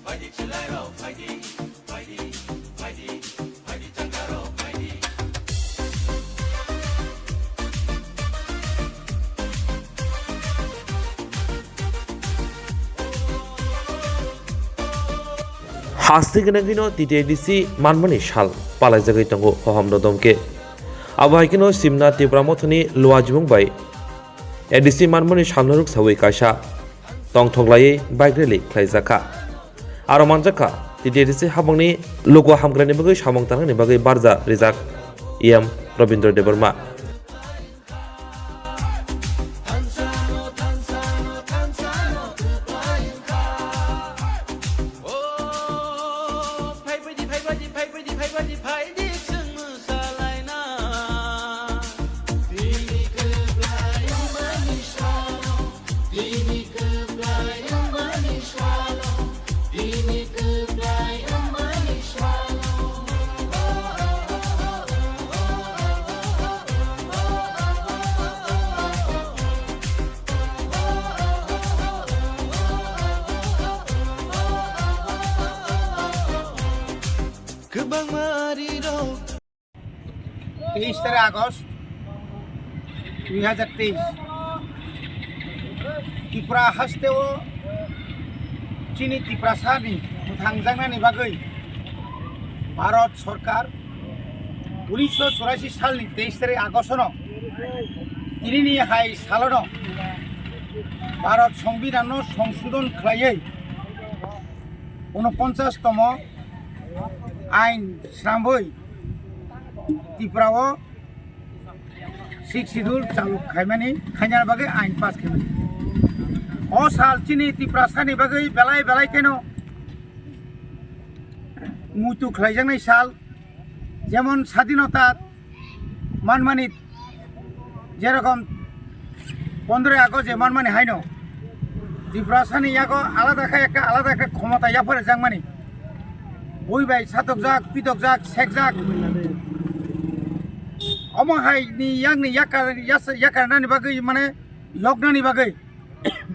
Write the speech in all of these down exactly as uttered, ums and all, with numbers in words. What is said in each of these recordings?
Haste gwnangwino T T A D C manmani sal palaijagwi tongo hohom dodom khe. Abo hai kheno Simna Tipra Mothani Luajimung bai A D C manmani salno rwksawi kaisa tongthok laiwi bike rally khlaijakha. Aro manjakha T T A D C habangni luku hamkraini bagwi samung tangnani bagwi barja rijak E M Rabindra Debbarma. Kwbangma arirok. Teis tarik August dui hazar teis, Tripura hasteo chini Tiprasani mwthangjaknani bagwi Bharat Sarkar unisho churashi salni teis tarik August-no tinini hai salono Bharat Songbidanno songsodon khlaiwi unoponchas tomo ain srambwi Tripura o Sixth Schedule chaluk khaimani, khaina bagwi ain pass khaimani. O sal chini Tiprasani bagwi belai belai kheno muitu khlaijaknai sal, jemon sadinota manmani jerokom pondroi August je manmani haino Tiprasani yago alada khe ekta alada ekta khomota yapharjakmani. Bui bai satokjak, pitokjak, sekjak. Omo hai ni yakni yakar, yas-, yakarnani bagwi mane yoknani bagwi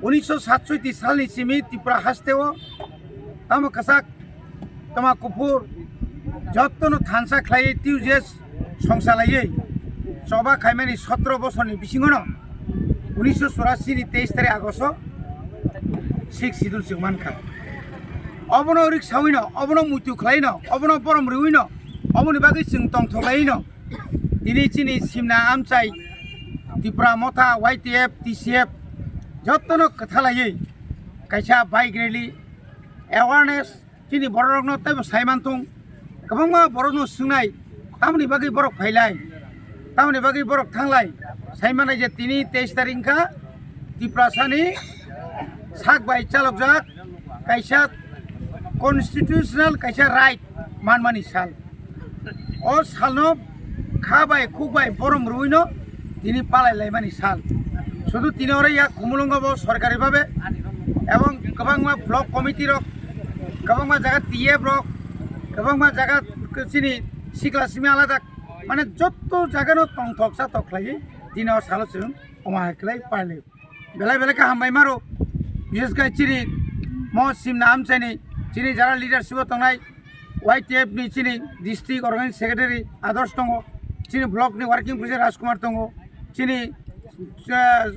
unisho satsotti salni simi Tripura hasteo tamo kwchak tamo kuphur jottono thansa khlaiwi T U J S songsa laiwi choba khaimani sotro bosorni bisingono unisho churasi ni teis tarik August o Sixth Schedule chwng mankha. Obono riksawi no, obono muitu khlai no, obono borom rwui no, oboni bagwi chwng tongthok laiwi no. Tini chini simna amchai Tipra Motha, Y T F, T C F jottono kwthalaiwi kaisa bike rally awareness chini bororokno teibo sai manthung. Kwbangma borokno swngnai, tamoni bagwi borok phailai, tamoni bagwi borok thanglai, sai manai je tini teis tarik wngkha Tiprasani sak bai chalokjak kaisa constitutional kaisa right manmani sal. O salno kha bai khuk bai borom rwino tini palai laimani sal. Sudu tini oro yak Khumulwngo bo sorkari babe ebong kwbangma block committee rok, kwbangma jaga T F rok, kwbangma jaga chini sikla simi alada, mane jotto jagano tongthok chatok khlaiwi tini o salo chwng omo hai khlai palio. Belai belai khe hambai maro. Bishes khai chini mo simna amchaini chini jara leadership o tongnai Y T F ni chini district organizing secretary Adarsh tongo, chini block ni working president Rajkumar tongo, chini, eh,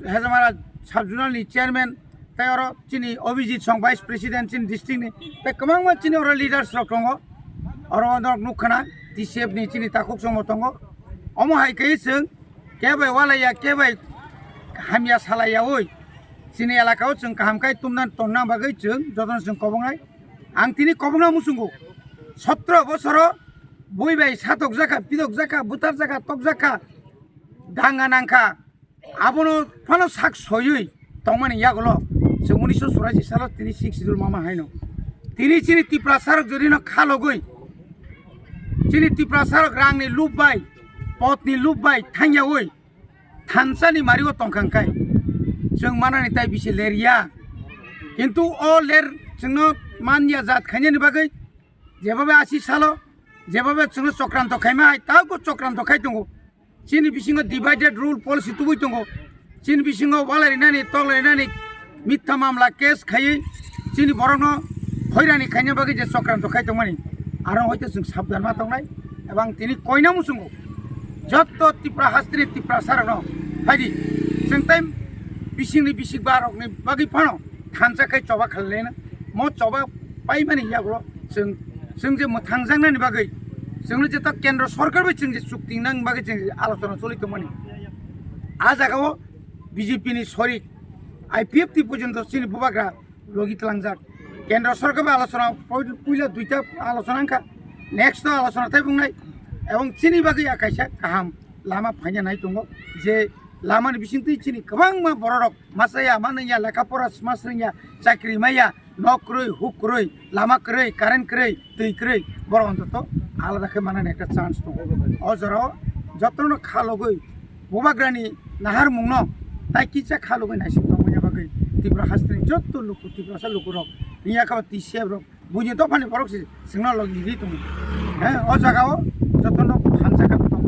Hezamara sub zonal ni chairman, tei oro chini Abhijit song vice president chini district ni, tei kwbangma chini oro leaders rok tongo, oro norok nukha na T C F ni chini takhuk chwngbo tongo. Omo hai khe chwng khe bai walaiya, khe bai hamya salaiya oi. Chini elaka o chwng kaham khai tumna tonna bagwi chwng jotono chwng kobongnai. Ang tini kobongna muchungo. Sotro bosoro bui bai satokjakha, pitokjakha, butarjakha, tokjakha, danga nangkha. Abono phano sak soyui tongmani yagulo chwng unisho churashi salo tini Sixth Schedule mama haino. Tini chini Tiprasarok jodino khalogwi, chini Tiprasarok rangni lub bai, potni lub bai thangyaui thansani mario tongkhang khai chwng manani tai bisi lerya. Kintu o ler chwngno manya jat khainani bagwi jebabe asi salo, jebabe chwngno chokranto khaima hai, tabukbo chokranto khai tongo. Chini bisingo divided rule policy tubui tongo. Chini bisingo walai rinani, toklai rinani, mitha mamla case khaiwi chini borokno hoirani khaina bagwi je chokranto khai tongmani, aro hoito chwng sabdan ma tongnai, ebang tini koina muchungo jotto Tripura hasteni Tiprasarokno phaidi, chwng tei bisingni bisik barokni bagwi phano thansa khai choba khalai laina. Mo choba paimani yagulo chwng, chwng je mwthangjaknani bagwi chwngno jeta kendro sorkar bai chwng je chukti nang bagwi chwng je alochona choli tongmani. A jagao B J P ni sorik I P F T porjonto chini bubagra logi tlangjak. Kendro sorkar bai alochona poi-, puila duita alochona wngkha, next o alochona tei wngnai. Ebong chini bagwi a kaisa kaham lama phaina nai tongo, je lamani bisingtwi chini kwbangma bororok masa ya, manwi ya, lekha pora sma swrwng ya, chakri maya, nok kwrwi, huk kwrwi, lama kwrwi, current kwrwi, twi kwrwi, borok ontoto alada khe manani ekta chance tongo. O jorao jotono khalogwi bubagrani naharmungno tai kisa khalogwi naising tongmani bagwi Tripura hasteni jotto luku, Tiprasa lukurok, wngya khe T C F rok, buini dophani borok se chwngno logi ri tongo. He, o jagao jotono hamjakha tong.